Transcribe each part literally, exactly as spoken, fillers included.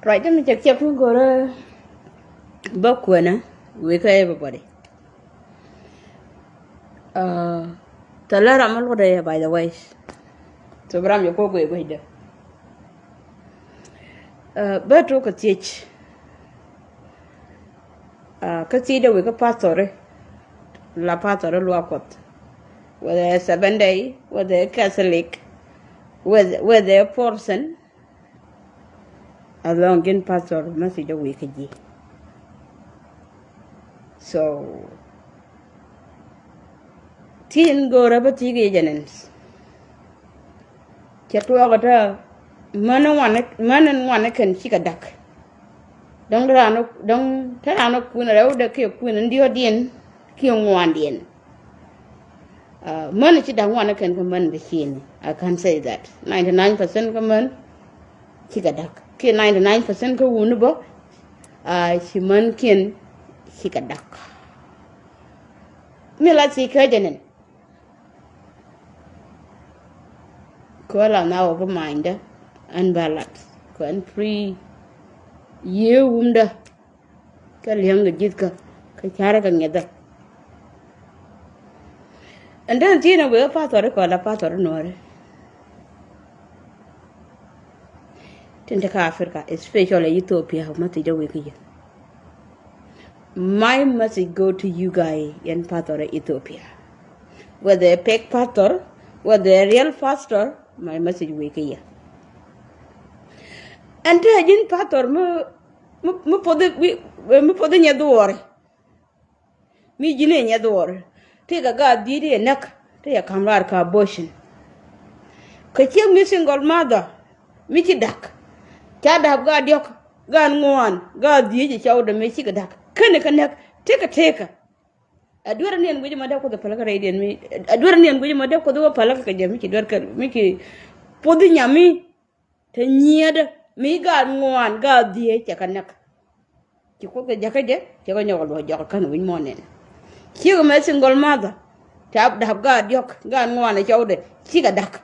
Ruacdä mi cɛ kiɛp tin go̱rä bä kuenä wi̱i̱ kä everybody. Thilɛ ram mi luɔtdä yɛ, by the way. So bi ram yɛ kɔ guic guicdä. Bä tok kɛ thiec. Kä thiecdä wi̱i̱ kä pastori, la pastori luaak Kuɔth, whether a Seventh Day, whether a Catholic, whether a Protestant, as long ji̱n pastor message dä wi̱i̱ kä ji̱. So tin go̱o̱rä bä thiec kɛ jɛ nɛn. Cɛ tuɔɔk kä tɛ män in ŋuan, män in ŋuan in kɛn cikɛ da̱k. Dɔ̱ŋ te raan, dɔ̱ŋ te raan ɛ kuën rɛwdɛ kiɛ kuën in diɔ̱ɔ̱kdiɛn kiɛ ŋuandiɛn. Män ci da̱k ŋuan in kɛn kä män bɛ ciëni. I can say that ninety nine percent kä män cikɛ da̱k kiɛ ninety nine percent kä wuni bä. Ci mänkiɛn cikɛ da̱k. Mi la thiec kä jɛ nɛn. Kɛ la na wä kä manydä ɛn bä lat kɛ ɛn free. Yiëë wumdä kä li̱eŋ kɛ ji̱thkä kä carɛ kɛ ŋi̱ethä. Ɛn den thiecnɛ wëë pastor kɛ la pastor nuɔ̱ɔ̱ri. Tin te kä Africa, especially Ethiopia, message dä wi̱i̱ kä yɛ. My message go to you guys in pastor Ethiopia. Whether a fake pastor, whether a real pastor, my message wi̱i̱ kä yɛ. Ɛn te ji̱n pastor mi, mi, mi puɔthi, mi, mi puɔthi nyɛ dhuɔri. Mi ji̱n i̱ nyɛ dhuɔr ti kɛ gaat dhiec ti yɛ näk ti yɛ ka̱m raar kɛ abortion. Kɛ ciek mi single mother mi ci da̱k, ca da̱p gaat diɔ̱k, gaat ŋuan, gaat dhiec cɛ cɔwdɛ mi cikɛ da̱k. Kɛnɛ kɛ näk tekɛ tekɛ. Ɛ duer ni ɛn guic ma dee Kuoth ɛ päl kä rɛydiɛn mi, ɛ duer ni ɛn guic ma dee Kuoth wä päl kä kɛ jɛ mi ci duer kɛ mi ci puɔthi nyami. Te nyiëëdä mi gaat ŋuan gaat dhiec cɛ kɛ näk. Ci Kuoth kɛ jäkä jɛ cɛ kɛ nyɔk luɔc jɔk kän wi̱c muɔ̱ɔ̱n nɛn. Cikɛ mɛ single mother ca da̱p gaat diɔ̱k gaat ŋuan ɛ cɔwdɛ cikɛ da̱k.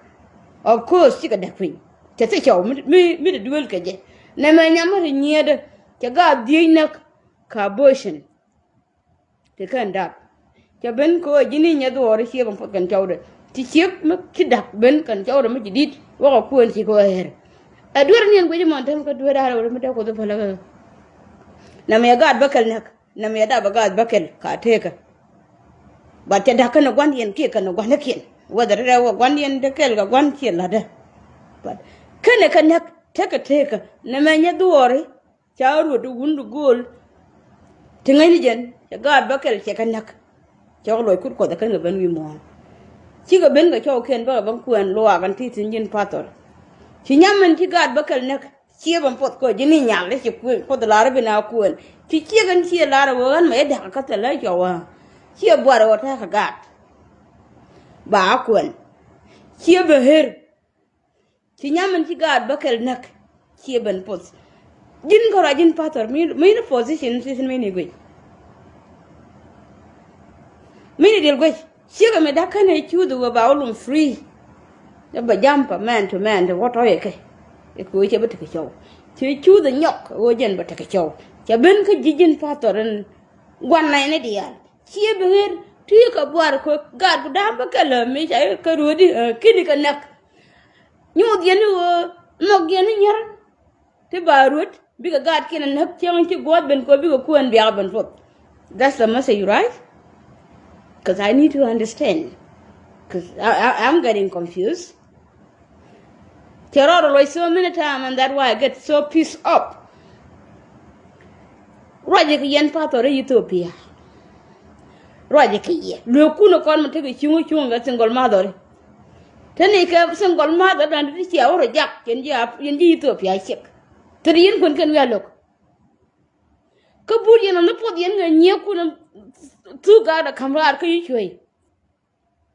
Of course cikɛ da̱k piny. Cɛ thil cɔw mi, mi, mi te duel kɛ jɛ. Nɛmɛ nyam mi te nyiëëdä cɛ gaat dhiec näk kɛ abortion. Ti kɛn dap cɛ ben kɛ ɣöö ji̱n i̱ nyɛ dhuɔɔri ciek ɛn puɔth kɛn cɔwdɛ. Ti ciek mi ci da̱k ben kɛn cɔwdɛ mi ci di̱t wäkɛ kuën ci kɛ ɣöö ɣer. Ɛ duer ni ɛn guic mɔn tɛm kä duer da̱rɛ wä mi dee Kuoth i̱ päl kä. Nɛmɛ yɛ gaat bäkɛl näk, nɛmɛ yɛ dap ɛ gaat bäkɛl ka tekä. But cɛ da̱k kɛn ɛ gua̱ndiɛn kiɛ kɛn ɛ gua̱nikiɛn. Whether rɛ wä gua̱ndiɛn te kɛl kɛ gua̱n ciɛ la̱tdä. But kɛnɛ kɛ näk tekɛ tekä nɛmɛ nyɛ dhuɔɔri. Ca ruɔt ti wun ti gööl ti ŋäcni jɛn cɛ gaat bäkɛl cɛ kɛ näk. Cɛ kɛ luɔc kut Kuɔth ɛ kɛn kɛ ben wi̱i̱ muɔ̱ɔ̱n. Cikɛ ben kɛ cɔwkiɛn bäkɛ ben kuɛn luaak ɛn ti thi̱n ji̱n pathɔr. Ci nyam min ci gaat bäkɛl näk ciɛ ben puɔth kɔ ji̱n i̱ nyal i̱ ci kuëën puɔth lar i̱ bi na kuɛn. Ci ciek ɛn ciɛ lar ɛ wee ɣän mɛ i̱ da̱k kä thilɛ cɔw ɣä. Ciɛ buar ɛ ɣöö ta̱a̱ kɛ gaat ba a kuɛn. Ciɛ ben ɣer. Ci nyam min ci gaat bäkɛl näk ciɛ ben puɔth. Ji̱n kärɔa ji̱n pathɔr mi, mi ni position, position mi ni guic. Mi ni diɛl guic ciekɛ mi da̱k känɛ cuuth wä ba wä lum free. Cɛ bɛ jam pa man to man to wä tɔyɛ kɛ. Ɛ kɛ wee cɛ bä tekɛ cɔw. Cɛ cuuth ɛ nyɔk ɛ wee jɛn bä tekɛ cɔw. Cɛ ben kä ji̱ ji̱n pathɔr in guan nɛy ni diaal. Ciɛ bi ɣer ti kɛ buar kɛ gaat ku da̱a̱m bä kɛ lääm mi ca i̱ kɛ ruëëdi, ɛ, kini kɛ näk. Nyuuth yɛn i̱ ɣöö nhɔk yɛn i̱ nyär. Ti ba ruet bikɛ gaatkiɛn ɛ näk cäŋ ci guɔ̱ɔ̱th ben kɛ bikɛ kuɛn biakä ben puɔth. That's the message, right? Cause I need to understand. Cause I, I, I'm getting confused. Cɛ rɔɔd ɛ luɔc so many time and that why I get so pissed off. Ruacɛ kɛ yɛn pathɔri Ethiopia. Ruacɛ kɛ yɛ lueekun ɛ kɔn mi tekɛ cuŋ cuŋ kɛ single mother. Te ni kɛ single mother dan ti cia wä rɔ jak yɛn ji̱ Ethiopia ciek. Te di yɛn kuɛn kɛn wi̱i̱ a lo̱k. Kä but yɛn ɔ ni puɔth yɛn kɛ nyiëëkun ɛ thuk gaat ɛ ka̱m raar kä yi cuey.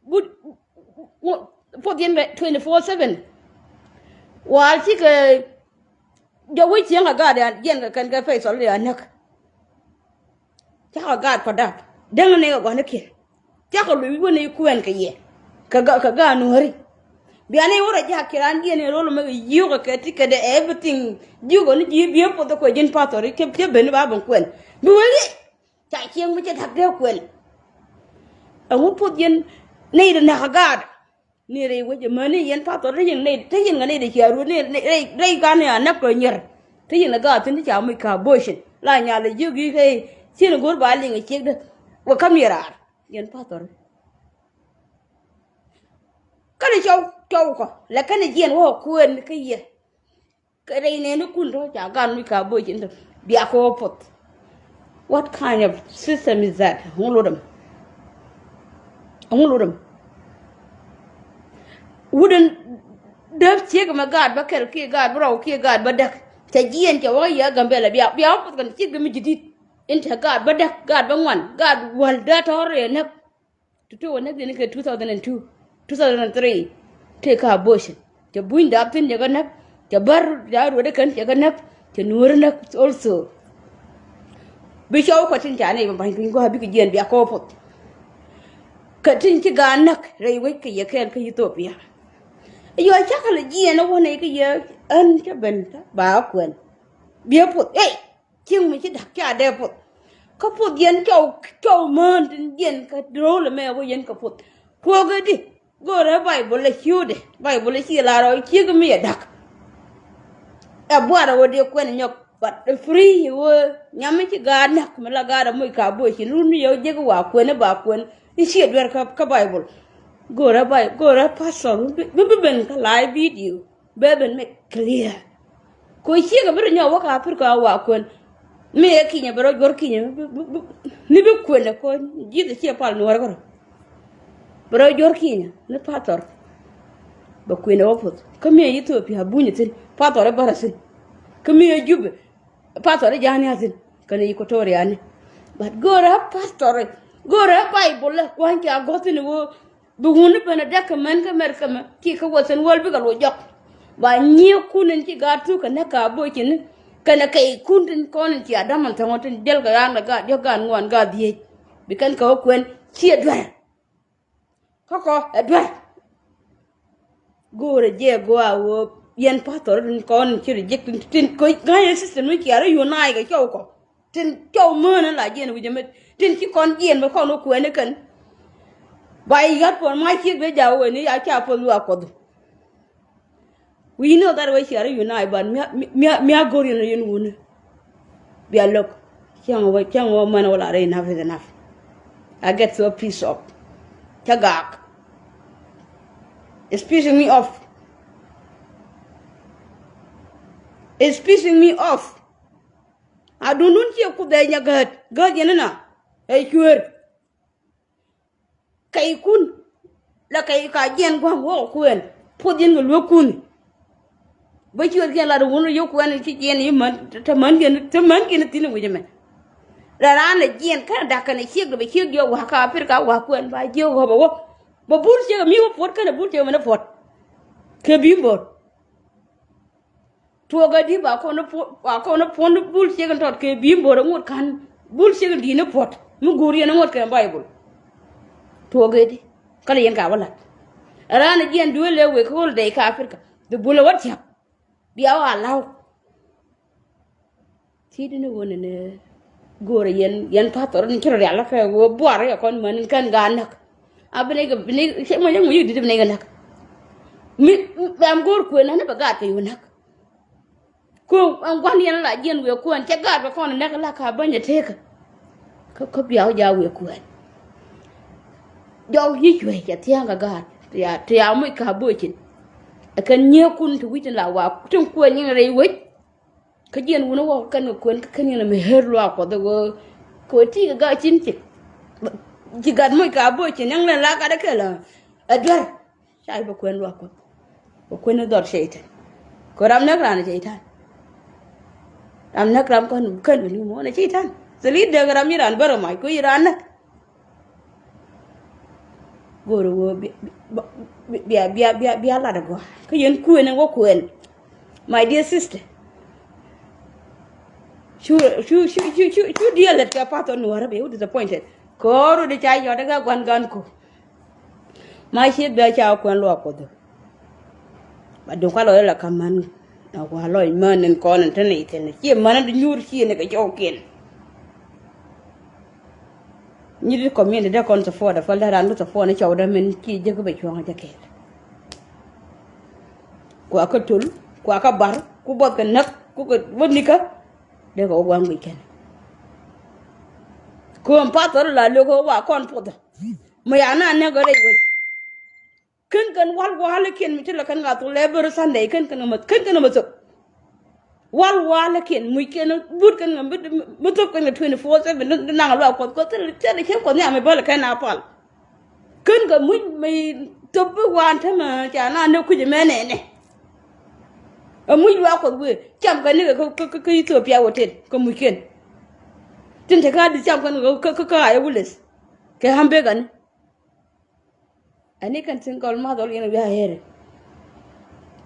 But puɔth yɛn kɛ twenty four seven. Waal cikɛ jɔw wec cieŋ a gaat yɛn kɛ kɛn kɛ pɛy thɔl yɛ a näk. Cakɔ gaat kɔ dap däŋ ni kɛ gua̱nikiɛn. Cakɔ luc wä ni kuɛn kɛ yɛ kɛ gaat nuääri. Bianɛ iwä rɔ jak ci raan diɛn in rol mɛ kɛ yiök kɛ ti kɛ dɛ everything. Jiök ɔ ni ji̱ biɛ puɔth kɛ ji̱n pathɔri cɛ ben ba ben kuɛn. Bi wee riec. Ca cieŋ mi cɛ tak dee kuɛn. Ɛŋu puɔth yɛn nɛy di näk a gaat. Ni rɛy wec ɛmäni yɛn pathɔri te yɛn nɛy te yɛn kɛ nɛy di cia ruet ni rɛy rɛy kan ni a näk kɛ nyier. Te yɛn a gaat thin ti ca muc ka abortion la nyal a jiök i̱ kɛ. Cien go̱r ba liŋ a ciek dee wä kam yɛ raar. Yɛn pathɔri. Kä ni cɔw cɔw kɔ lɛ kɛn jiɛn wä kuɛn kä yɛ. Kɛ rɛy nɛɛni kun tɔ ca gan wi̱c ka bo̱o̱c in tɔ bia kɛ wä puɔth. What kind of system is that? Ŋu lot däm? Ŋu lot däm? Wut in däp ciek mɛ gaat bä kɛl kiɛ gaat bä rɔw kiɛ gaat bä däk. Cɛ jiɛn cɛ wä yɛ Gambɛla bia bia wä puɔth kɛn ciek däm mi ji̱ di̱t. In tɛ gaat bä däk gaat bä ŋuan gaat wäl dee tɔ̱r rɛɛ näk. Ti tëë wä näk diɛn kɛ two thousand and two, two thousand and three. Tëë kä abortion cɛ buny dap thi̱n cɛ kɛ näk. Cɛ bär ca ruet kɛn cɛ kɛ näk. Cɛ nuɔ̱ɔ̱ri näk also. Bi cɔw kɔ tin ca nɛy bä ba̱ny piny gua̱a̱ bikɛ jiɛn bia kɔɔpuɔth. Kɛ tin ci gaat näk rɛy wec kɛ yɛ kɛɛl kä Ethiopia. Yɔ cakɛ lɛ jiɛn ɛ wä nɛy kä yɛ ɣän cä ben ba kuɛn. Biɛ puɔth ey. Cieŋ mi ci da̱k ca dee puɔth. Kä puɔth yɛn cɔw cɔw mään tin yɛn kä ro̱o̱l ɛmɛ wä yɛn kä puɔth. Puɔ̱kɛ di go̱rɛ Baibol ɛ ciötdɛ Baibol ɛ ci lar ɔ ciek mi ɛ da̱k. Ɛ buarɛ wä dee kuɛn nyɔk but ɛ free wä nyam mi ci gaat näk mi la gaat ɛ moc ka bo̱o̱c ci run mi yɛ wä jek wa kuɛn ɛ ba kuɛn i̱ ciɛ duer kä Baibol. Go̱rɛ Baibol go̱rɛ pastor bi bi ben kä live video. Bɛ ben make clear. Kɛ ɣöö ciek a bi rɔ nyɔk wä ka pir kɛ a wa kuɛn. Mi ɛ kinyɛ bɛ rɔ juɔr kinyɛ ni bi kuɛn ɛ kɔn ji̱th ɛ ciɛ pal nuɔr kärɔ. Bɛ rɔ juɔr kinyɛ ni pathɔr. Bɛ kuɛn ɛ wä puɔth kä mi ɛ Ethiopia buny ɛ thi̱n pathɔr ɛ bär ɛ thi̱n. Kä mi ɛ Jubɛ pathɔr ɛ ja̱a̱ni a thi̱n kɛn ɛ Equatoria ni. But go̱rɛ pathɔr go̱rɛ Baibol ɛ kua̱ny kɛ a gɔ̱thi̱n ɛ ɣöö Bi wuni ben a däk kɛ män kä mɛr kɛ mɛ ki kä wä thi̱n wäl bikɛ loc jɔk. Ba nyiëëkun in ci gaat thuk kɛ näk ka bo̱o̱cini kɛnɛ kɛy kun tin kɔn in ci a dämän thäŋɔ tin jälkɛ raan kɛ gaat diɔ̱k gaat ŋuan gaat dhieec. Bi kɛn kɛ wä kuɛn ci ɛ duer. Kä kɔ ɛ duer. Go̱o̱rɛ jɛ go̱o̱ a ɣöö yɛn pathɔr tin kɔn in ci reject tin koc ga̱a̱c ɛ system mi ci a rɔ unite kɛ cɔw kɔ. Tin cɔw mään in la jiɛn wi̱cä met tin ci kɔn jiɛn bä kɔn wä kuɛɛni kɛn. Ba i̱ ɣät puɔn mac ciek ben jakä wen i̱ a ca puɔth luaak kuɔth. We know that way ciɛ rɔ unite but mia mia mia go̱r yɛn yɛn wuni. Bia lo̱k cäŋ wä cäŋ wä män wä la rɛy enough is enough. I get so pissed off. Cä gaak. It's pissing me off. It's pissing me off. A dundun ciɛ kuth ɛ nyɛ gät gät yɛn na ɛ cueer. Kɛy kun la kɛy ka jiɛn gua̱a̱ŋ wä kɛ kuɛɛn puɔth yɛn kɛ luäk kun. Bä cueer kiɛn lat wun rɔ yök kuɛɛn ci jiɛn i̱ män te män kiɛn te män kiɛn thi̱n wi̱c ɛmɛ. Rɛ raan lɛ jiɛn kɛn dak kɛn ciek dɛ bɛ ciek diɔk wa̱a̱ ka pir ka wa̱a̱ kuɛɛn ba jiek ɣɔp ɛ wä. Bɛ bul ciek ɛ mi wä puɔt kɛn ɛ bul ciek ɛmɛn ɛ puɔt. Kɛ bi̱i̱ bo̱r. Tuɔɔk ɛ di̱t ba kɔn ni puɔ̱n ba kɔn ni puɔ̱n ni bul ciek in tɔt kɛ bi̱i̱ bo̱r ɛ ŋot ka̱n bul ciek in di̱i̱t ni puɔ̱t mi guur yɛn ɛ ŋot kɛ Baibol. Tuɔɔk ɛ di̱t kä lɛ yɛn ka wä la̱t. Ɛ raan ɛ jiɛn duëël ɛ wek kä holiday kä Africa dhi bul ɛ wä tiak. Bia wä a la̱w. Ti̱i̱t ni ɣöö nɛnɛ go̱o̱rɛ yɛn yɛn pathɔr ni ci rɔ rial kɛ ɣöö buar yɛ kɔn män in kɛn gaat näk. A bi nɛy kɛ bi nɛy cɛ mɔc ɛŋu yik di̱t bi nɛy kɛ näk. Mi bɛm go̱o̱r kuëë näk ni bɛ gaat kɛ yuk näk. Ku ɛn gua̱n yɛn la jiɛn wiɛ kuɛn cɛ gaat kɛ kɔn näk la ka bänyɛ tekä. Kä kä bia wä ja wiɛ kuɛn. Jɔk yic cuɛ cɛ thia̱a̱ŋ kɛ gaat ti a ti a muc ka bocin. Ɛ kɛn nyiëëkun ti wi̱c in la wa tin kuɛn nyin rɛy wec. Kä jiɛn wun wä kɛn kɛ kuɛn kä kɛn yɛn mi ɣer luaak kuɔth ɛ ɣöö kɛ wä ti kɛ gat cin cik. Ci gat moc ka bo̱o̱c ci niɛŋ lɛn la gat ɛ kɛl ɛ duer. Ca i̱ bɛ kuɛn luaak kuɔth. Bɛ kuɛn ɛ dhɔr cɛy-tan. Kɛ ram näk raan ɛ cɛy-tan. Ram näk ram kän kän bɛ ni muɔ̱ɔ̱n ɛ cɛy-tan. Thil i̱ dek ram i̱ raan bärä mac kɛ i̱ raan näk. Go̱o̱rä wee bia bia bia bia lat a gɔaa kä yɛn kuëën in wä kuëën. My dear sister, cu cu cu cu cu cu diɛl lät kɛ path ɔ nuɔ̱ɔ̱rä bia wä disappointed. Kɛ ɣöö rot i̱ ca yɔt ikä gua̱n gan ku. Ma ciet bia ca wä kuɛn luaak kuɔth. A duŋ ka lɔc la ka män. A wa lɔc män in kɔn in te ni thin. Ci män in di nyuur ci ni kɛ cɔw kiɛn. Nyi di community de kɔn support a fal de ran bi support ni cɔw de min ci jek bi cuɔŋ jɛ kɛɛl. Kua kä tul, kua kä bar, ku buɔth kɛ näk, ku kɛ wä nikä. Dee kɛ wä gua̱a̱ŋ guic kɛn. Kööm pathor la lo̱k wa kɔn puɔth. Mi ya na nɛk rɛy wec. Kän kän wal walikiɛn mi ti la kän ŋa thok lɛ every Sunday kän kän ŋa kän kän ŋa thok. Wal walikiɛn muc kɛn but kän ŋa mi thok kän ŋa twenty four seven di naŋ a luak kuɔth kuɔth thil thil cien kuɔth ni ami bäl kɛn a pal. Kän kɛ muc mi thop bi wan tämɛ ca na ni kuc mɛ nɛnɛ. Ɛ muc luaak kuɔth wee cam kɛ ni kɛ kä Ethiopia hotel kɛ muc kɛn. Tin te kä di cam kɛn kɛ kä kä ayɛ wiles kɛ hambegani. Ani kɛn single mother yɛn wi̱i̱ a heri.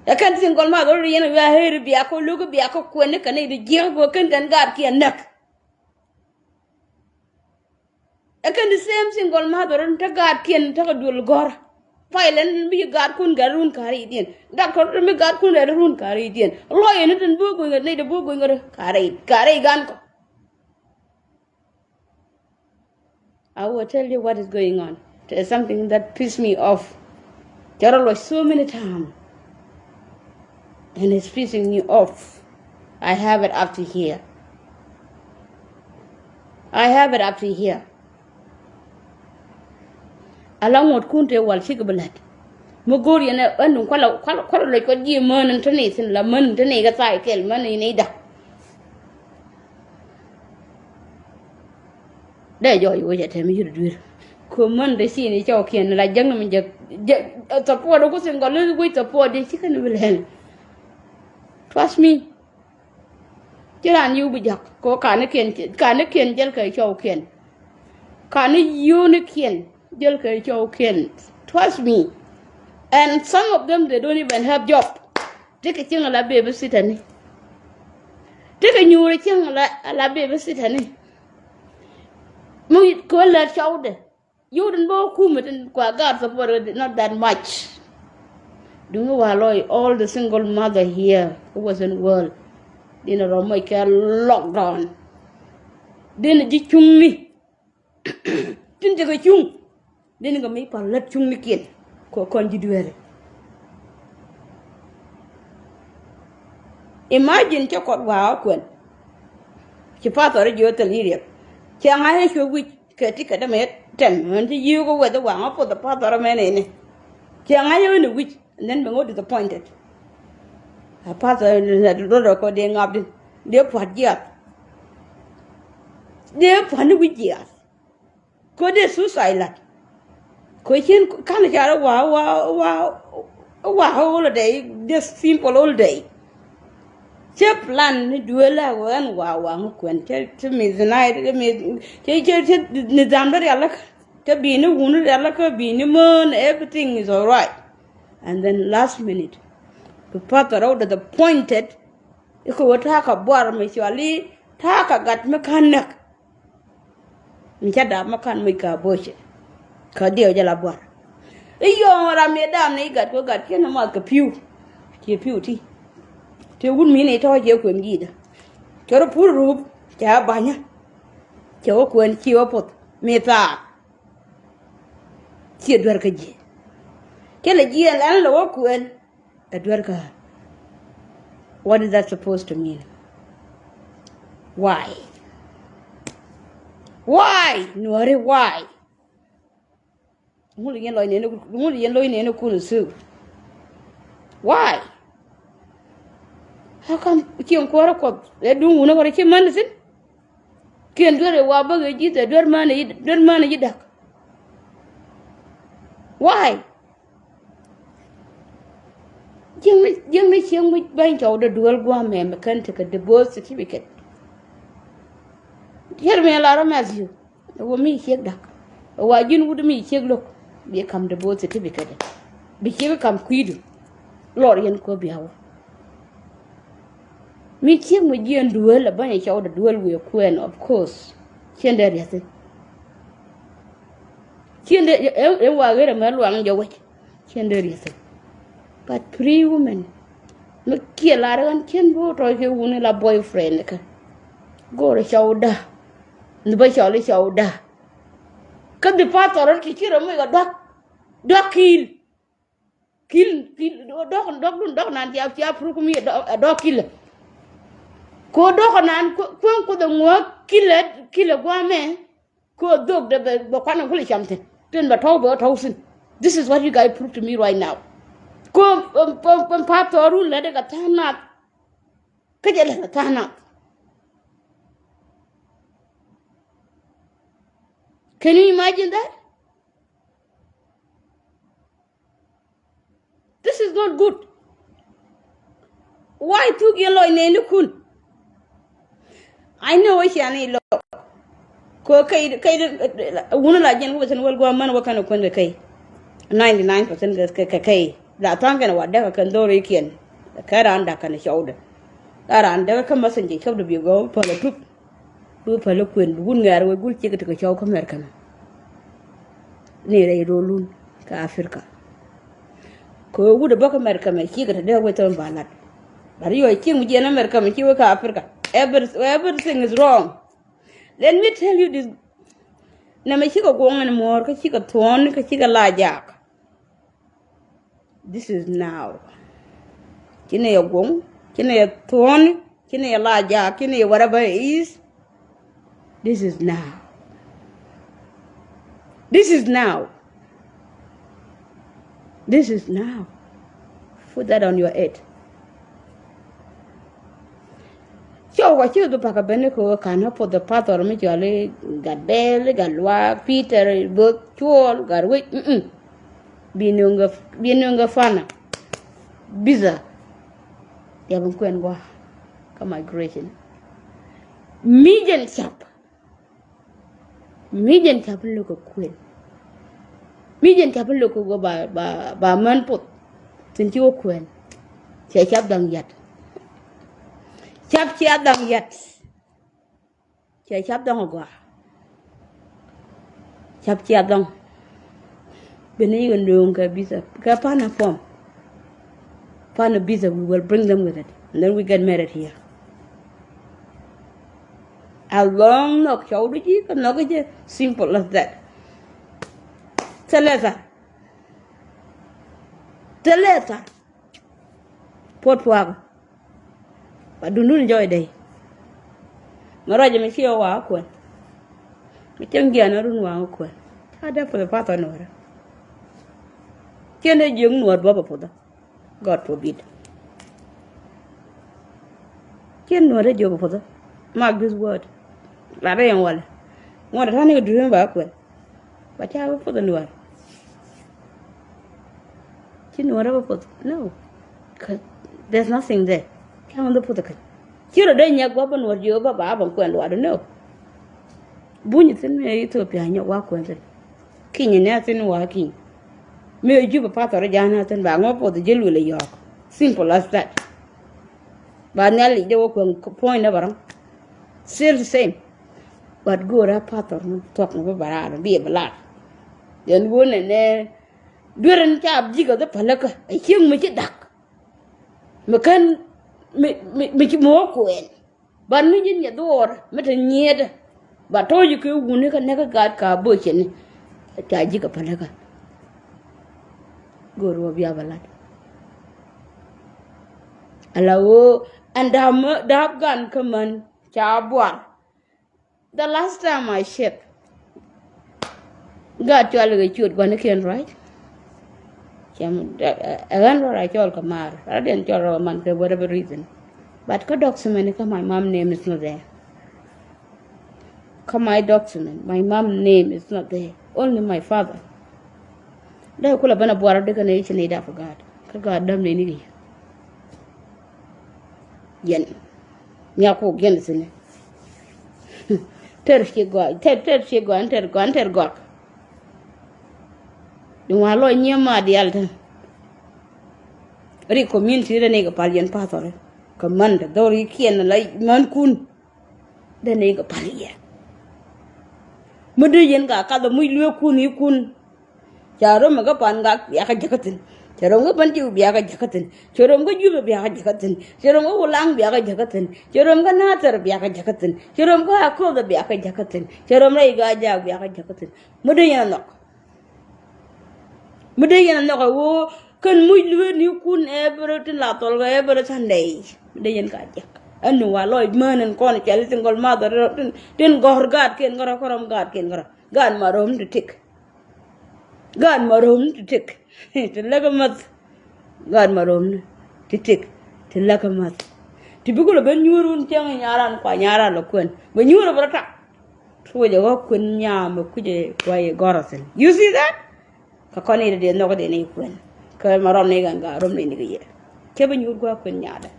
Ɛ kɛn single mother yɛn wi̱i̱ a heri bia kɛ luk bia kɛ kuɛn ni kɛn ni di jiɛk kɛ kɛn kɛn gaat kiɛn näk. Ɛ kɛn di same single mother in te gaat kiɛn te kɛ duel gɔr. Pilot in bi gaat kun gɛr run kari diɛn. Doctor in bi gaat kun gɛr run kari diɛn. Lawyer in tin bu guin ni di bu guin kari kari gan kɔ. I will tell you what is going on. There is something that piss me off. Cɛ rɔ lɔ so many times. And it's pissing me off. I have it up to here. I have it up to here. Ala ŋuɔ̱t kun te wal cikɛ bi la̱t. Mi go̱o̱r yɛn ɛ ɛn duŋ kualɛ kualɛ kualɛ lɔc kɔ ji̱ män in te ni thin la män in te ni kɛ thai kɛl män in i̱ da̱k. Dee jɔɔc wec a tɛm yur duer. Ko män de cini cɔw kiɛn la jäk ni mi jäk jäk support ku single li wec support di cikɛ ni bi lɛl. Trust me. Ci ran yiw bi jak ko kani kiɛn kani kiɛn jɛl kɛ cɔw kiɛn. Kani yiw ni kiɛn jɛl kɛ cɔw kiɛn. Trust me. And some of them they don't even have job. Ti kɛ cieŋ la babysitter ni. Ti kɛ nyuuri cieŋ la la babysitter ni. Mi ko lɛ cɔwdɛ. Yudin bä kumɛ tin kua gaat support not that much. Duŋ wa lɔy all the single mother here who was in world. Din rɔ moc kɛ lockdown. Din ji̱ cuŋni. Tin jɛ kɛ cuŋ. Din kɛ mi pal lät cuŋni kiɛn kɔ kɔn ji̱ dueeri. Imagine cɛ kɔt waa kuɛn. Ci pathɔri jiö thil yi riɛk. Cɛ ŋa̱c ɛ cuɛ wi̱c. Kɛ ti kɛ dämɛ tɛm mɛn ti yi̱i̱k ɛ weth ɛ waŋ ɛ puɔth ɛ pathɔr ɛmɛn ɛnɛ. Cɛ ŋa̱c ɛ ɣän ɛ wi̱c and then bɛ ŋot disappointed. Ɛ pathɔr ɛ rot ɛ kɔ dee ŋapdi dee pua̱t jiath. Dee pua̱t ni wi̱c jiath. Kɔ dee suicide lat. Kɔ cien kan car wa wa wa wa holiday, just simple holiday. Cɛ plan ni duel la wä ɛn wa wa ŋä kuɛn cɛ cɛ midnight cɛ mi cɛ cɛ cɛ ni dham dä rial lä kä cɛ bi ni wun rial lä kä bi ni mön, everything is alright. And then last minute bi path rɛw disappointed. Ikɛ wä ta̱a̱ kä buar mi cuali ta̱a̱ kä gat mi ka̱n näk. Mi ca dap ma kan muc ka bo̱cɛ kä diɛw jɛ la buar. I̱ yɔɔŋ ram mi dam ni i̱ gat kuɛ gat kiɛn ni math kɛ pi̱w. Ciɛ pi̱w ti. Tëë wut mi ni tɔ̱ ciɛ kuën ji̱i̱dä. Cɛ rɔ pur ruup cɛ a ba̱nyä. Cɛ wä kuën ci wä puth mi thaak. Ciɛ duer kä jiɛ. Cɛ lɛ jiɛ lɛn lɛ wä kuën. Ɛ duer kä. What is that supposed to mean? Why? Why? Nuɔri, why? Ŋul yɛn lɔc nɛni, ŋul yɛn lɔc nɛni kun su. Why? How come cieŋ kuɔrä kuɔth ɛ duŋ wunä kɔrɛ ci män thin? Kiɛn duer ɛ wa bäk ɛ ji̱th ɛ duer män ɛ ji̱ dak. Why? Jiäkni jiäkni cieŋ mi bäny cɔwdɛ duel gua̱a̱mɛ mi kän tekɛ divorce certificate. Cär mi lar ɔ Matthew ɛ wä mi ciek dak ɛ wa ji̱n wut mi ciek lo̱k. Bi kam divorce certificate bi ciek kam kui̱du. Lɔr yɛn kuɔ bia wä. Mi ciek mi jiɛn duel ɛ bäny cɔwdɛ duel wiɛ kuɛn, of course. Cien dee riathi. Cien dee ɛ wa ɣer ɛmɛ luaŋ jɛ wec. Cien dee riathi. But three women Mi kiɛ lar ɣän cien bi wä tɔc kɛ wuni la boyfriend kä. Go̱o̱rɛ cɔwdä. Ni bä cɔl i̱ cɔwdä. Kä dhi pathɔr rot kɛ ci rɔ moc kɛ duak. Duak ki̱i̱l. Ki̱i̱l, ki̱i̱l, duak, duak dun, duak nan cia, cia pruk mi ɛ duak ki̱i̱l. Ko duak nan kueŋ kuoth ɛ ŋuäk ki̱i̱l ɛ, ki̱i̱l ɛ guamɛ. Ko dhok dee bɛ, bɛ kuan in kuli cam thin tin bɛ tɔw bɛ tɔw thin. This is what you guys prove to me right now. Ko pɛn path thɔɔr run lɛ dee kɛ tha̱a̱ŋ nath. Kä jɛ lɛ kɛ tha̱a̱ŋ nath. Can you imagine that? This is not good. Why thuk yɛ lɔc nɛɛni kun? I know wä cia ni lɔk. Kɛ kɛy, kɛy wuni la jiɛn wä bɛ thin wäl gua̱a̱m män wä kɛn kuɛn kɛ kɛy. Ninety nine percent kɛ kɛy la tha̱a̱ŋ kɛn wa däk kɛn dhori kiɛn. Kɛ raan dak kɛn cɔwdɛ. La raan däk kä messenger cɔpdɛ bi gɔw päl a tup. Bi päl kuën bi wut ŋɛ̈r wec gul ciek ti kɛ cɔw kä Mɛrkɛ mɛ. Ni rɛy ro̱o̱lun kä Africa. Kɛ wut ɛ bä kä Mɛrkɛ mɛ ciek ti dee wec thɔn ba lat. But yɔ ciek mi jiɛn Mɛrkɛ mɛ ci wec kä Africa. Every, everything is wrong. Let me tell you this. Nɛ mɛ cikɛ guɔŋ ɛn muɔ̱ɔ̱r kä cikɛ thuɔ̱ɔ̱n kä cikɛ la jaak. This is now. Ci ni yɛ guɔŋ, ci ni yɛ thuɔ̱ɔ̱n, ci ni yɛ la jaak, ci ni yɛ whatever it is. This is now. This is now. This is now. Put that on your head. Cɔw kɔ ci dhuk pakä ben ni kɛ ɣöö ka̱n ɣä puɔth ɛ pathɔr mi cɔal i̱ Gat Bɛl, Gat Luaak, Peter, Both, Cuɔl, Gat Wec. Bi nuŋ kɛ, bi nuŋ kɛ fanä. Bitha. Diap in kuɛn gua̱a̱ kä migration. Mi jɛn cap. Mi jɛn cap in lo̱k kɛ kuɛn. Mi jɛn cap in lo̱k kɛ guɔ ba, ba, ba män puɔth. Thin ci wä kuɛn. Cɛ cap dhaŋ yat. Cap cia dhaŋ yat. Cɛ cap dhaŋ agɔaa. Cap cia dhaŋ. Bini yikɛ nööŋ kɛ bitha kɛ panɛ form. Panɛ bitha, we will bring them with it and then we get married here. As long nhɔk cɔwdu ji̱ kä nhɔk ji̱, simple as that. Thilɛ thar. Thilɛ thar. Puɔt puakä. Ba dundun jɔy dee. Mɛ ruacɛ mi ci ɣä wa̱a̱ kuɛn. Mi cäŋ jiɛn ɣä run wa̱a̱ kuɛn. Ca dee puɔth pathɔ nuɔrä. Ciɛn dee jiök nuɔr duɔ̱p a puɔthä. God forbid. Ciɛn nuɔr dee jiök a puɔthä. Mark this word. Lat rɛy ɛn walɛ. Ŋuɔ̱t a ta̱n ni kɛ duun ba kuɛn. Ba ca bä puɔth in dual. Ci nuɔrä bä puɔth. No. There's nothing there. Ca bä puɔth kɛ. Ci rɔ dee nyɛk gua̱ bä nuɔr jiö bä ba bä kuɛn dual. No. Buny thin mi Ethiopia nyɛ wa kuɛn thin. Kiny ni a thin wa kiny. Mi ju bä pathɔr jana thin ba ŋɔ puɔth jil wil yɔk. Simple as that. Ba nhial ic de wä kuɛn point na ba rɔŋ. Still the same. But go̱o̱rä pathɔr ni thuɔ̱k ni bä bä raar ni bi bä lar. Yɛn wä nɛnɛ duer in ca ji̱ kɛ dhi päläkä. A cieŋ mi ci dak. Mi kän mi, mi, mi ci mi wä kuɛn. But mi ji̱n nyɛ dhuɔɔr mi te nyiet. But to̱ ji̱ kɛ wuni kä näk kä gaat ka böcäni. Ca ji̱ kɛ päläkä. Go̱o̱r wä bia bä lat. Ala ɣöö ɛn da̱a̱p, da̱a̱p gan kä män ca buar. The last time I check, gaat cual kɛ ciöt gua̱nikiɛn, right? Cɛ mi ɛ ɣän rɔ ra cɔl kɛ maar, ra diɛn cɔl rɔ man kɛ whatever reason. But kä document kä my mom name is not there. Kä my document, my mom name is not there. Only my father. Dee kulɛ ben a buar a dikɛ ni i̱ ci ni dap kä gaat. Kä gaat däm ni ni. Yɛn. Nia kuk yɛn thi̱n. Tɛr ci gɔaa, tɛr, tɛr ci gɔaa, tɛr gɔaa, tɛr gɔaa. Di ŋuan lɔ nyiɛ ma dial tɛn. Ri community dee ni kɛ pal yɛn pathɔri. Kɛ män te dhɔr ikiɛn la män kun. Dee ni kɛ pal yɛ. Mi dee yɛn ka kath muc lueek kun ikun. Ca röm kä pan gak yakä jäkä thi̱n. Cɛ rom kä Bandiw bia kɛ jäkä thi̱n. Cɛ rom kä Jubɛ bia kɛ jäkä thi̱n. Cɛ rom kä Wulaŋ bia kɛ jäkä thi̱n. Cɛ rom kä Nathɛr bia kɛ jäkä thi̱n. Cɛ rom kä Akoth bia kɛ jäkä thi̱n. Cɛ rom rɛy Gaajak bia kɛ jäkä thi̱n. Mi dee yɛn a nhɔk. Mi dee yɛn a nhɔk ɛ ɣöö kɛn muc lueetnikun every tin la thɔl kɛ every Sunday. Mi dee yɛn ka jek. Ɛn ni wa lɔc mään ɛn kɔn cɛl i̱ tin gɔl math tin, tin gɔ̱r gaatkiɛn kärɔ̱, kärɔ̱ gaatkiɛn kärɔ̱. Gaat ma ro̱m ti tik. Gaat ma ro̱m ti tik. Ti läkä mäth. Gaat ma ro̱m ti tik. Ti läkä mäth. Ti bi kulɛ ben nyuur wun cäŋ nyaran kua nyaran lɔ kuɛn. Bɛ nyuur bɛ rɔ tak. Tuɔcɛ ɣɔ̱k kuën nyaam ɛ kucɛ kuay gɔrɔ thi̱n. You see that? Kä kɔn i̱ dee nhɔk dee ni kuën. Kä ma rɔm ni gan ga rɔm ni ni kɛ yɛ. Cɛ bi nyuur gua̱a̱k kuën nyaadɛ.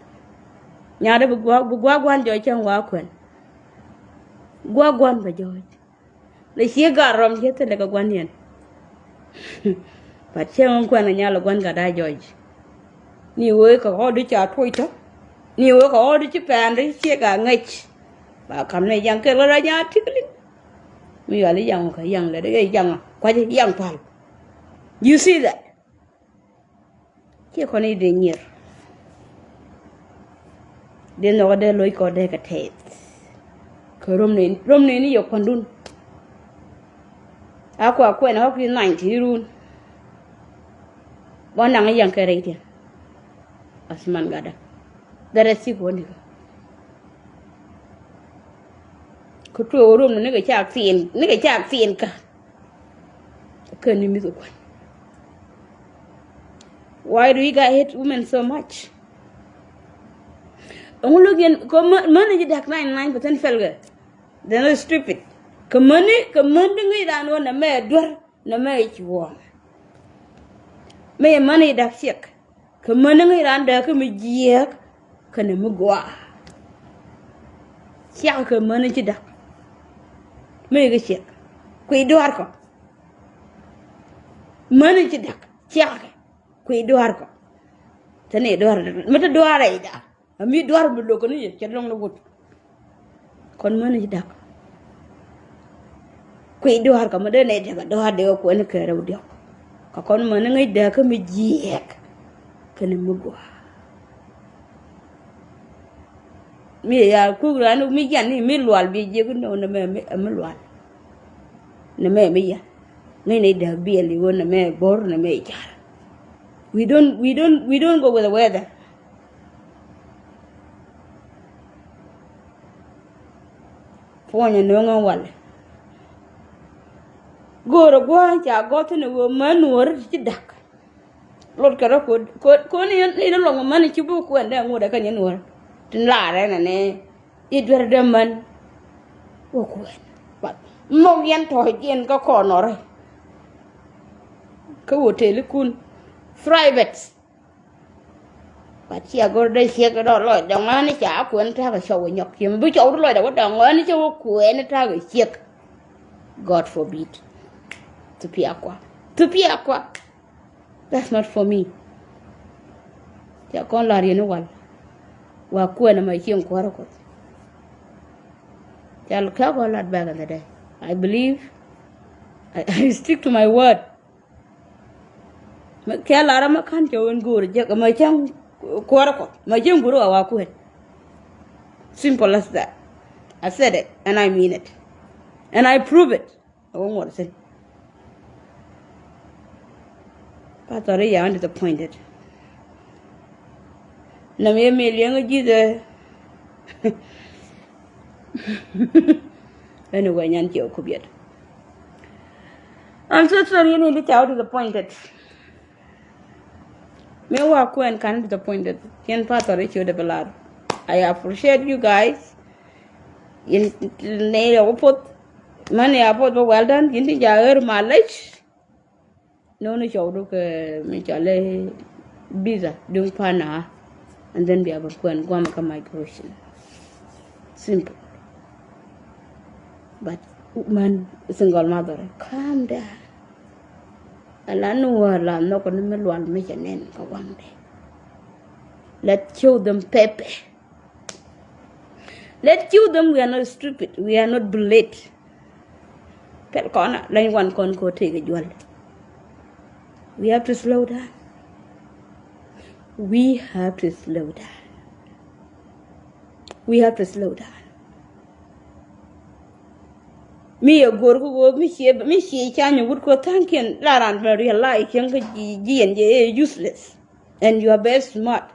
Nyaadɛ bi gua̱a̱k, bi gua̱a̱k gua̱n jɔɔc cäŋ gua̱a̱k kuën. Gua̱a̱k gua̱n bɛ jɔɔc. Lɛ ciek gar rɔm ciek thilɛ kɛ gua̱n yɛn. But cɛ ŋun kuɛn kɛ nyal ɛ gua̱n gat a jɔc. Ni wee kɛ ɣɔɔdi ca tuɔc tɔ. Ni wee kɛ ɣɔɔdi ci pɛɛn di ciek a ŋäc. Ba kam ni yaŋ kɛ lɔ ra nyaa tikli. Mi yuali yaŋ kɛ yaŋ lɛ di kɛ yaŋ a kuac yaŋ pal. You see that? Ciɛ kɔn i̱ dee nyier. Dee nhɔk dee loc kɔ dee kɛ tɛth. Kɛ rom ni, rom ni ni yɛ kuandun. A kua kuɛn ɣɔk i̱ ninety run. Bɔ naŋ i̱ yaŋ kɛ rɛy tiɛn. Asman gada. Dee rɛ thik wä nikä. Kä tuɔɔk rom ni nikɛ cak thiin, nikɛ cak thiin kä. Kä ni mi̱th kuan. Why do you guys hate women so much? Ɛŋu lo̱k yɛn kɛ män, män ji̱ da̱k ninety nine percent pɛl kɛ. They're not stupid. Kɛ mäni, kɛ män di ŋäc raan wä nɛ mɛ duer, nɛ mɛ cuɔ̱ɔ̱ŋ. Mɛ yɛ män ji̱ da̱k ciɛk. Kɛ mäni ŋäc raan dääk kä mi jiääk kɛnɛ mi gɔaa. Ciakɛ kɛ mäni ci da̱k. Mi kɛ ciɛk kui̱ dua̱a̱r kɔ. Mäni ci da̱k ciakɛ kɛ kui̱ dua̱a̱r kɔ. Te ni dua̱a̱r mi te dua̱a̱r rɛy da̱a̱r. A mi dua̱a̱r mi lo̱k kɛ ni yɛ cɛ lɔŋ ni wut. Kɔn mäni ci da̱k. Kui̱ dua̱a̱r kɔ mi dee nɛy tekɛ dua̱a̱r dee kɛ kuɛni kɛ rɛw diɔ̱k. Kɛ kɔn mäni ŋäc dääk kä mi jiɛɛk kɛnɛ mi gua̱a̱. Mi ya kuk raan mi jian ni mi lual bi jiɛk ni nɛ mɛ mi lual. Nɛ mɛ mi ya ŋäc nɛy dääk biɛl iwä nɛ mɛ bo̱r nɛ mɛ jar. We don't, we don't, we don't go with the weather. Puɔ̱nyɛ no̱o̱ŋ ɛn walɛ. Go̱o̱rä gua̱a̱th ca gɔ̱th ni ɣöö män nuɔ̱ɔ̱ri ti ci da̱k. Lot kɛ rɔ ko̱, ko̱, ko̱ ni, ni luɔ̱ŋ män ci buk kuɛn dee ŋot ɛ kä nyɛ nuɔ̱ɔ̱ri. Tin laarɛ nɛ ni i̱ duer dee män. Wä kuɛn. Mɔk yɛn tɔ̱ɔ̱c yɛn kä kɔnɔrɛ. Kä hotelikun. Private. But cia go̱r dee ciek dɔ̱ lɔcdɛ ŋɔ̱a̱ni ca kuɛn ta̱a̱ kɛ cɔw ɛ nyɔk ciɛ mi bi cɔw di lɔcdɛ wä dɔ̱ ŋɔ̱a̱ni cɛ wä kuɛni ta̱a̱ kɛ ciek. God forbid. Thupia kua. Thupia kua. That's not for me. Ca kɔn lar yɛn i̱ wal. Wa kuɛn ɛmɛ cieŋ kuäärä kuɔth. Ca kɛ kɔn lat back in the day. I believe I, I stick to my word. Kɛ lar ɛmɛ ka̱n cɛ wen go̱o̱r jek ɛmɛ cäŋ kuäärä kɔ mɛ cäŋ go̱o̱r ɛ wa kuɛn. Simple as that. I said it and I mean it. And I prove it. Ɛ wä ŋuɔr thi̱n. Pastor, you are disappointed. Nam yɛ mi liɛŋ ji̱th ɛ. Anyway, nyan ciɛ kubiɛt. I'm so sorry, you need to tell disappointed. Mi wa kuɛn kan disappointed. Cien Pastor i̱ ciö de bi lar. I appreciate you guys. Yin ne ya wä puɔth. Män ya puɔth bä well done. Yin ti ja ɣer malec. No̱o̱ŋ ni cɔwdu kɛ mi cɔal i̱ visa duŋ pana. And then bia bä kuɛn guam kä migration. Simple. But män single mother, calm down. Ala ni wä la nhɔk ni mi lual mi cɛ nɛn kä waŋdɛ. Let's show them pepe. Let's show them we are not stupid. We are not bullet. Pɛl kɔn a leny wan kɔn kɔ tëëk juɔl. We have to slow down. We have to slow down. We have to slow down. Mi yɛ go̱r kä ɣöö mi cie, mi cie cany wut kä tha̱a̱ŋkiɛn la ran bɛ realize cieŋ kä ji̱, ji̱ yɛn jɛ ɛ useless. And you are very smart.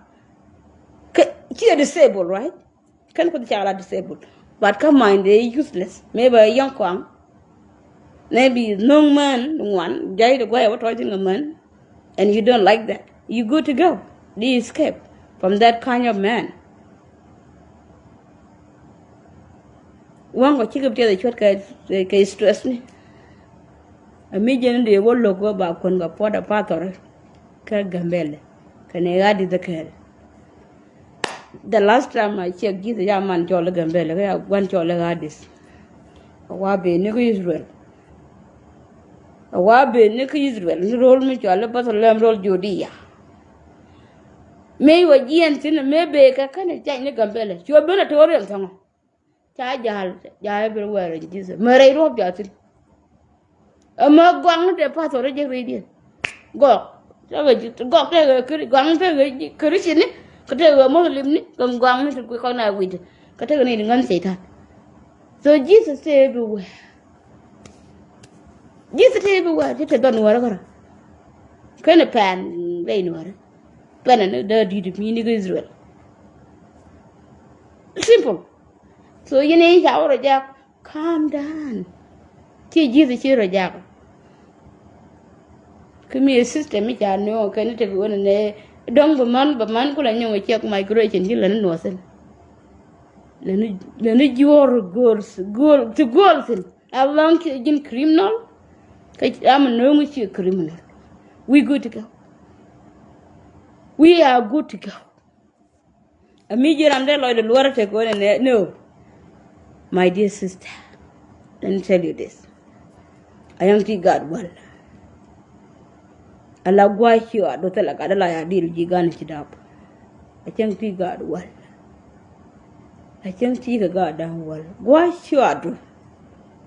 Kä, cie disable, right? Kɛn Kuoth ca la disable. But kä mind dee useless. Maybe a young kɔaŋ. Maybe nöŋ män ŋuan, jay di guay wä tɔy thin ŋa män. And you don't like that. You good to go. Di escape from that kind of man. Waŋ kɔ cikɛ bi tiɛth cuɔt kɛ, kɛ stress ni. A mi jɛn di wä lo̱k wä ba kuɔn kɛ puɔt a pathɔri. Kɛ Gambɛlɛ. Kɛ ni ɣa̱ di dhɛ kɛɛl. The last time I check, ji̱th ya man cɔl i̱ Gambɛlɛ, kä ya gua̱n cɔl i̱ Addis. A wa ben ni kä Israel. A wa ben ni kä Israel, ni ro̱l mi cɔl i̱ Bethlehem, ro̱l Judea. Mëë wä jiɛn thi̱n, mëë bee kɛ känɛ cɛny ni Gambɛlɛ. Cuɔ ben a to̱o̱r riɛm thɔŋɔ. Ca jal, jal everywhere in Jesus. Mɛ rɛy ruɔ̱p jal thi̱n. Ɛmɛ gɔaŋni te pathɔri jek rɛydiɛn. Gɔk. Tekɛ, gɔk tekɛ kri-, gɔaŋni tekɛ Christian ni, kä tekɛ Muslim ni, kä gɔaŋni te kɔn na wi̱i̱dɛ. Kä tekɛ ni ŋän Satan. So Jesus te everywhere. Jesus te everywhere. Te te dhɔn nuɔrɛ kärä. Kɛnɛ pɛn rɛy nuɔrɛ. Pɛn ni dee di̱t mi ni kä Israel. Simple. So yini ca wä rɔ jak, calm down. Ci Jesus ci rɔ jak. Kä mi system mi ca nööŋ kɛn ni tek wen ni dɔ̱ŋ bɛ man, bɛ man kula nyɔŋ cɛ migration ci lɛ ni nuɔthin. Lɛ ni, lɛ ni juɔr go̱o̱r, go̱o̱r, ti go̱o̱r thin. As long ci ji̱n criminal, kä am nööŋ ci criminal. We good to go. We are good to go. A mi ji̱ ram dee lɔcdɛ luɔrä tek ɣöö nɛ, no. My dear sister, let me tell you this. A yɔ̱ŋ ti gaat wäl. A la gua̱a̱c ci ɣɔaa duɔth thilɛ gat a la ya dil ji̱ gan ci dap. A cäŋ ti gaat wäl. A cäŋ ti kɛ gaat da̱ŋ wäl. Gua̱a̱c ci ɣɔaa duɔth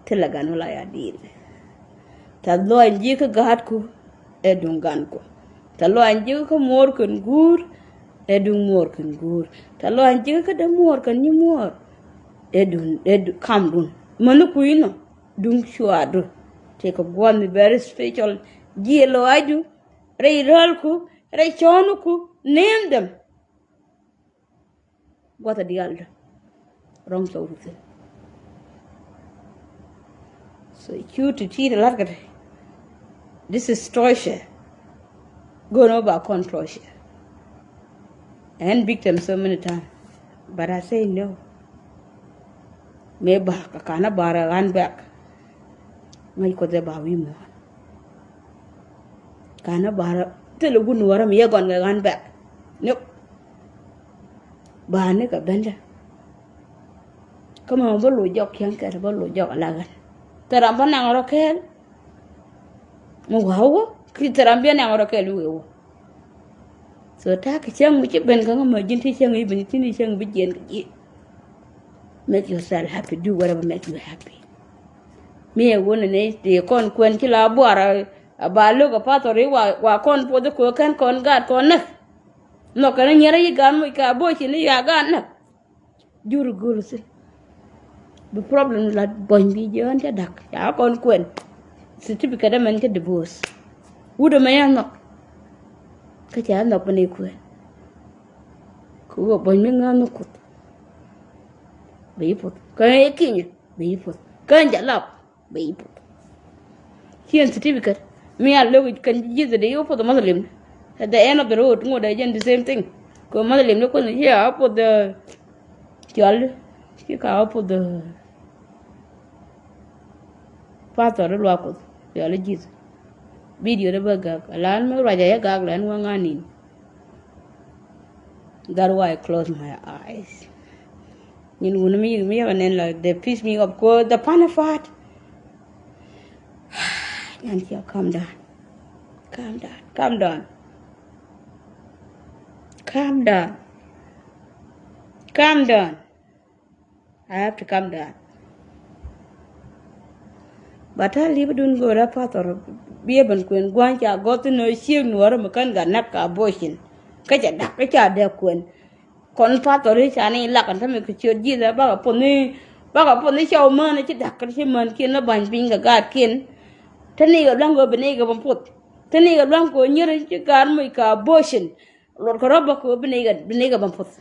thilɛ gat a la ya dil. Tɛ̈th lɔaac ji̱ kä ga̱a̱tku ɛ duŋ ganku. Tɛ̈th lɔaac ji̱ kä muɔɔr kɛn guur ɛ duŋ muɔɔr kɛn guur. Tɛ̈th lɔaac ji̱ kä dämuɔɔr kɛn nyimuɔɔr ɛ duŋ, ɛ duŋ kamdun. Mäni kui̱ nɔ duŋ cuaadu. Tëëkɛ gua̱a̱th mi very special. Jiɛ lɔaacdu, rɛy rälku, rɛy cɔ̱ɔ̱nku, name them. Gua̱th a diaal dä. Rɔ̱ŋ cɔw ruthin. So cu ti ti ti la̱t kɛ ti. This is torture. Go̱o̱n ɔ ba kɔn torture. Ɛn victim so many time. But I say no. Mëë ba kɛ kanä ba rɛ ɣän bɛk. Ŋäc Kuoth ɛ ba wi̱i̱ muɔ̱ɔ̱n. Kanä ba rɛ thilɛ wun wärä mi yɛ gɔn kɛ ɣän bɛk. Nope. Ba ni kɛ bendä. Kä mɛ bä lo̱c jɔk kiɛŋ kɛt bä lo̱c jɔk ala ɣän. Thil ram bä naŋ rɔ kɛɛl. Mi wa̱a̱ wä ki thil ram bia naŋ rɔ kɛɛl mi wee wä. So ta̱a̱ kɛ cäŋ mi ci ben kä ŋä mɛ ji̱n ti cäŋ i̱ ben ti ni cäŋ bi jiɛn kɛ ji̱. Make yourself happy, do whatever make you happy. Mi ɛ wun ni ti kɔn kuɛn ci la buar a ba lo̱k a pathɔri wa, wa kɔn puɔth kɛ kɛn kɔn gaat kɔn näk. Nhɔk kɛn nyɛrɛ yi gaat muc ka bo̱o̱c ci ni ya gaat näk. Jur göl thi̱n. Bi problem la buɔ̱ny bi jiɛ ɣän cä da̱k ca kɔn kuɛn. Certificate ɛmɛn cä divorce. Wut ɛmɛ ya nhɔk. Kä ca nhɔk bi ni kuɛn. Kɛ ɣöö buɔ̱ny mi ŋäth ni Kuoth. Bi yi puth kä ɛ kinyɛ bi yi puth kä ɛ jɛ lap. Bɛ i̱ puth. Ci ɛn certificate mi a lo̱k kɛn ji̱th dee i̱ puth Muslim. At the end of the road ŋot ɛ jɛn the same thing. Kɛ Muslim ni kuoth ni ci a puth, uh, cɔal. Ci ka a puth, uh, pastor luak kuoth cɔal ji̱th. Video de bä gak a lan mi ruac a yɛ gak lɛn wä ŋa̱n in. That's why I close my eyes. Nyin wun mi, mi yɛ nɛn la, they piss me off, ko the funny part. Nyan kia, calm down. Calm down. Calm down. Calm down. Calm down. I have to calm down. But a li̱p dun go̱o̱r a pathɔr biɛ ben kuën gua̱ny ca gɔ̱th in ɔ ciek nuɔ̱ɔ̱r mi kän gat nak ka abortion. Kä cɛ da̱k kä ca dee kuɛn. Kɔn pathɔri ca ni lak ɛn tämɛ kɛ ciöt Ji̱thɛ bakɛ puɔth ni, bakɛ puɔth ni cɔw män ci da̱k kä ci män kiɛn ni ba̱ny piny kɛ gaatkiɛn. Te ni kɛ lua̱ŋ kɛ bi ni kɛ bä puɔth. Te ni kɛ lua̱ŋ kɛ nyier ci gaat moc kɛ abortion. Luɔt kɛ rɔ̱ bä kɛ bi ni kɛ, bi ni kɛ bä puɔth.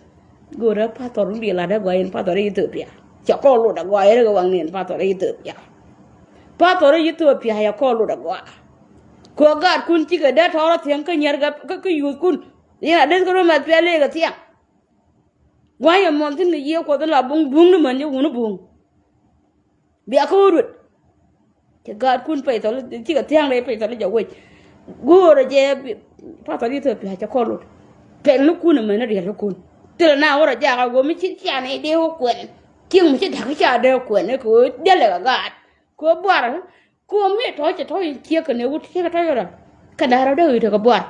Go̱o̱rä pathɔr mi bi lat dee gɔaa in pathɔr Ethiopia. Cɛ kɔɔr lot dee gɔaa in rɛ kɛ waŋ ni in pathɔr Ethiopia. Pathɔr Ethiopia cɛ kɔɔr lot dee gɔaa. Kɛ gaatkun cikɛ dee tɔɔrɔ thiäŋ kä nyier kɛ, kä, kä yuthkun. Yɛn a deth kä ruɔ̱m ɛ piɛl i̱ kɛ thiaŋ. Gua̱ny ɛmɔn thi̱n kɛ Yiëë Kuɔth in la buŋ, buŋ ni män jɛ wun i̱ buŋ. Bia kä wä ruet. Cɛ gaatkun pɛy thɔl, cikɛ thia̱ŋ rɛy pɛy thɔl jɛ wec. Go̱o̱rɛ jɛ bi, pathɔl Ethiopia cɛ kɔn lot. Pɛŋnikun ɛmɛn ni riɛlikun. Thilɛ na wä rɔ jaak a go̱o̱r mi ci cian i̱ dee wä kuɛn. Cieŋ mi ci da̱k ca dee kuɛn i̱ kɛ ɣöö diɛlɛ kɛ gaat. Kɛ ɣöö buar. Kuɔm mi tɔ̱ cɛ tɔ̱ in ciek kɛ ni wut ciek kɛ tɔ̱ cɛ rɔ. Kɛ da̱r rɔ dee wi̱i̱ tekɛ buar.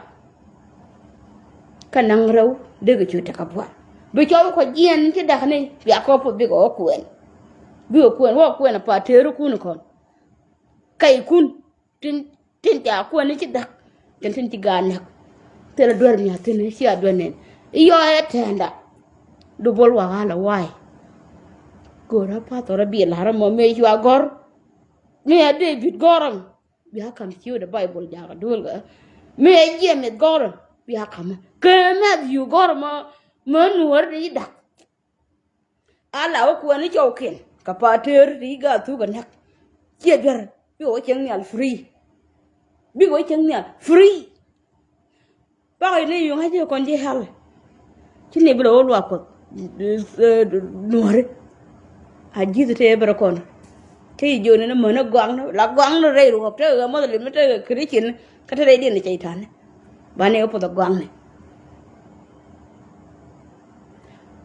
Kɛ naŋ rɛw dee kɛ cu tekɛ buar. Bi cɔw kɔ jiɛn ci da̱k ni bia kɔ puɔth bikɛ wä kuɛn. Bikɛ kuɛn wä kuɛn a pa teeri kun kɔn. Kɛy kun tin, tin ca kuɛn ni ci da̱k. Tin, tin ci gaat näk. Thilɛ duer mia̱th thi̱n ci a duer nɛn. I̱ yɔɔyɛ tɛɛnda. Dubol wa ɣa̱lɛ wa̱a̱y. Go̱rä pathɔrä bi la̱rä mɔ mëë cua gɔ̱r. Mi a David gɔ̱rä. Bia ka̱m ciötdɛ Baibol jakä duël kɛ. Mi a James gɔ̱rä. Bia ka̱mä. Kɛ Matthew gɔ̱rä mɔ, mɔ nuɔ̱ɔ̱ri ti ci da̱k. A la wä kuɛn i̱ cɔwkiɛn. Kɛ pa̱a̱t tëër ti ci gaat thuk kɛ näk. Ciɛ duer. Bikɛ wä cieŋ nhial free. Bikɛ wä cieŋ nhial free. Bak in i̱ yuŋ a ji̱ kɔn ji̱ hɛl. Ci ni bi lɛ wä luak Kuɔth, eh, nuɔ̱ɔ̱ri. A ji̱th te bi rɛ kɔn. Te ji̱ jiöni ni män ni gɔakni, la gɔakni rɛy ruɔ̱k, te ɣä Muslim, te ɣä Christian, kä te rɛy diɛn ni cɛy-tan. Ba ni ɣä puɔth ɛ gɔakni.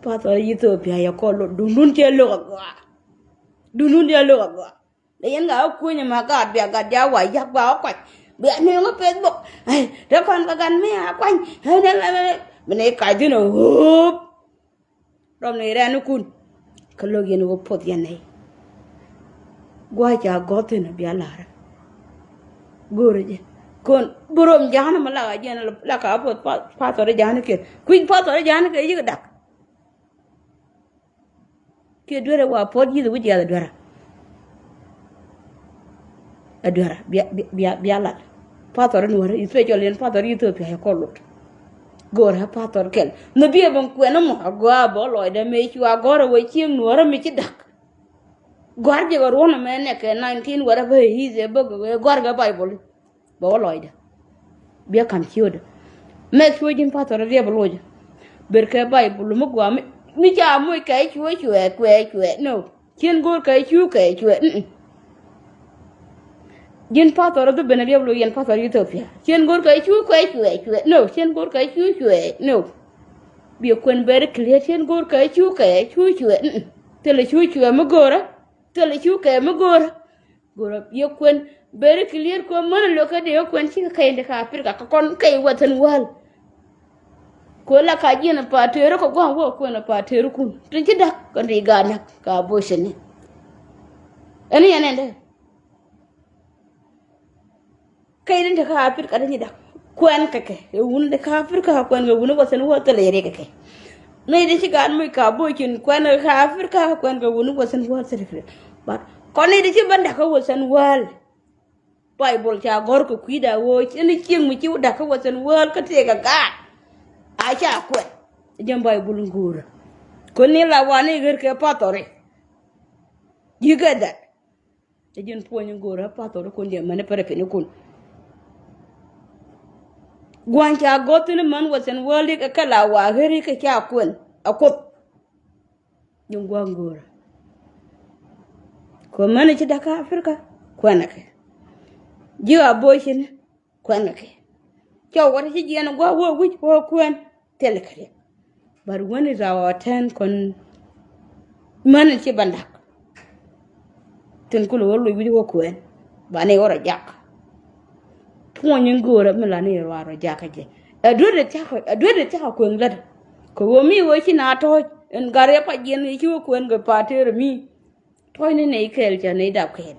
Pathɔr Ethiopia yɛ kɔn lot, duŋdun cɛ lo̱k a gɔaa. Duŋdun cɛ lo̱k a gɔaa. Lɛ yɛn ŋa ɛ kuny ɛmɛ gat bia gat ja wa yak ba ɛ kuany. Bia nööŋ ɛ Facebook. Te kɔn kɛ gat mi a kuany. Mi ni kac thi̱n ɛ ɣööp. Rɔm ni rɛn ikun. Kä lo̱k yɛn ɣöö puɔth yɛn nɛy. Gua̱a̱c ca gɔ̱th thi̱n ɛ bia la̱rä. Go̱o̱rä jɛ. Kɔn bi röm ja̱a̱n ɛmɛ lak a jiɛn lak a puɔth pa-, pathɔr ja̱a̱n kiɛn. Kui̱c pathɔr ja̱a̱n kiɛn yik dak. Kiɛ duerɛ wa puɔt yi̱th wi̱c yath aduerä. Aduerä bia, bia, bia, bia lat. Pathɔr in wärä, especially in pathɔr Ethiopia yɛ kɔn lot. Go̱rä pathɔr kɛl. Nhɛ biɛ ben kuɛn mɔ a gɔaa bä lɔcdä mëë cua gɔ̱rä wee cieŋ nuɔ̱ɔ̱rä mi ci da̱k. Gɔ̱a̱r jɛ kɛ ruɔ̱n ɛmɛ nɛkɛ nineteen wärä bä i̱ i̱th ɛ bä gɔ̱a̱r kɛ Baibol. Bɛ wä lɔcdä. Bia ka̱m ciötdä. Make sure ji̱n pathɔr riɛp loc. Ber kɛ Baibol mi gɔaa mi, mi ca moc kɛ cuɛ cuɛ kuɛ cuɛ. No. Cien go̱o̱r kɛ cu kɛ cuɛ. Mm-mm. Ji̱n pathɔr dhi ben riɛp loc yɛn pathɔr Ethiopia. Cien go̱o̱r kɛ cu kɛ cuɛ cuɛ. No. Cien go̱o̱r kɛ cu cuɛ. No. Biɛ kuɛn very clear cien go̱o̱r kɛ cu kɛ cu cuɛ. Mm-mm. Thilɛ cu cuɛ mi go̱o̱rä. Thilɛ cu kɛ mi go̱o̱rä. Go̱rä yɛ kuɛn very clear kɛ män a lo̱k kä dee yɛ kuɛn cikɛ kɛy in te kä Africa kä kɔn kɛy Western world. Kɛ la ka jiɛn a pa̱a̱t teeri kɛ gua̱a̱k wä kuɛn a pa̱a̱t teeri kun tin ci da̱k kɛ ri gaat näk kɛ abortion ni. Ɛn yɛn ɛn dee kɛy in te kä Africa tin ci da̱k kuɛn kɛ kɛ ɛ wun te kä Africa kuɛn kɛ wun Western world thilɛ yɛ ri kɛ kɛ. Nɛy ti ci gaat moc kä abortion kuɛn kɛ kä Africa kuɛn kɛ wun Western world thilɛ kɛ. But kɔn nɛy ti ci ben da̱k kä Western world. Baibol ca gɔ̱r kɛ kui̱da ɣöö ɛn cieŋ mi ci wä da̱k kä Western world kä tëëkɛ gaat. A ca kuɛn. Jɛn Baibol in go̱o̱rä. Kön ni la wani ɣer kɛ pathɔri. You get that? Ɛ ji̱n puɔ̱ny in go̱o̱rä pathɔri kun jɛ mɛn pɛrɛ pini kun. Gua̱n ca gɔ̱r thi̱n män Western world kɛ kɛ la wa ɣer kɛ ca kuɛn. A Kuoth. Ji̱n gua̱a̱k go̱o̱rä. Kɛ män ci da̱k kä Africa kuɛn kɛ. Ji̱ abortion kuɛn kɛ. Cɔw wä ti ci jiɛn gua̱a̱k wä wi̱c wä kuɛn thilɛ kɛ riɛk. But when is our turn kɔn män ci ban da̱k. Tin kulɛ wä luc wi̱c wä kuɛn ba ni wä rɔ jak. Puɔ̱ny in go̱o̱rä mi la ni ruaar rɔ jakä jɛ. Ɛ duet ɛ thia̱k, ɛ duet ɛ thia̱k ɛ kueŋ lät. Kɛ ɣöö mi ɣöö ci na tɔ̱ɔ̱c ɛn gat rɛ pac jiɛn ɣöö ci wä kuɛn kɛ pa̱a̱t teer mi. Tɔ̱ɔ̱c ni nɛy kɛɛl cɛ nɛy dap kɛɛl.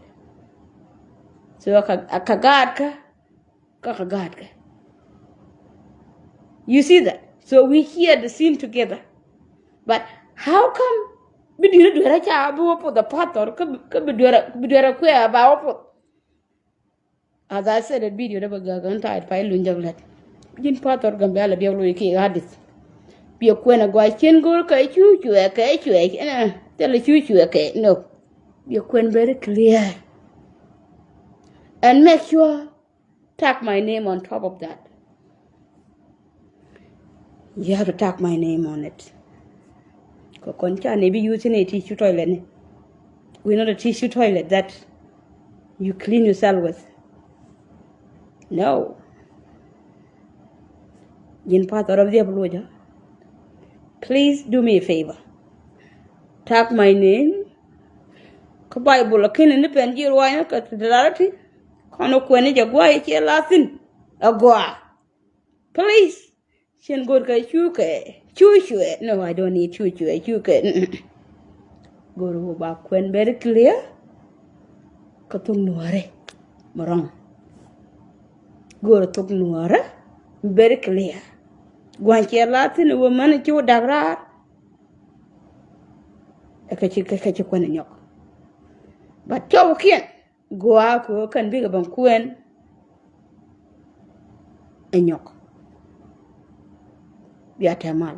So ɛ kɛ, ɛ kɛ gaatkä, kä kɛ gaatkä. You see that? So we share the sin together. But how come bi di̱t duer a ca bi wä poth a pathor kä bi duer a kuɛ a ba wä poth? As I said, that video dä bä gäk ɣän ta̱a̱ it pay luny jɔk lät. Ji̱n pathor Gambɛla biɛ loc kiɛ ɣa̱dith. Biɛ kuɛn a gua̱c cien go̱o̱r kɛ cu cuɛ kɛ cuɛ ɛn thilɛ cu cuɛ kɛ no. Biɛ kuɛn very clear. And make sure tag my name on top of that. You have to tag my name on it. Kɛ kɔn ca ni bi use ni tissue toilet ni. We not a tissue toilet that you clean yourself with. No. Ji̱n pathor of the apologia. Please do me a favor. Tag my name. Kä Bible a kini ni pɛn ji̱ ruany kä ti darati. Kɔn kuɛni jɛ guay ciɛ lathin. A gua. Please. Cien go̱o̱r kɛ cu kɛ cu cuɛ. No, I don't need cu cuɛ cu kɛ. Go̱o̱r wä ba kuɛn very clear. Kä thuk nuɔrɛ. Mɔrɔŋ. Go̱o̱r thuk nuɔrɛ very clear. Gua̱n ciɛ lathin wä män ci wä dak raar. Ɛ kɛ ci kɛ ci kuɛn nyɔk. But cɔw kiɛn. Gua̱a̱ kɛ ɣöö kɛn bikɛ ben kuɛn ɛ nyɔk. Bia tɛmal.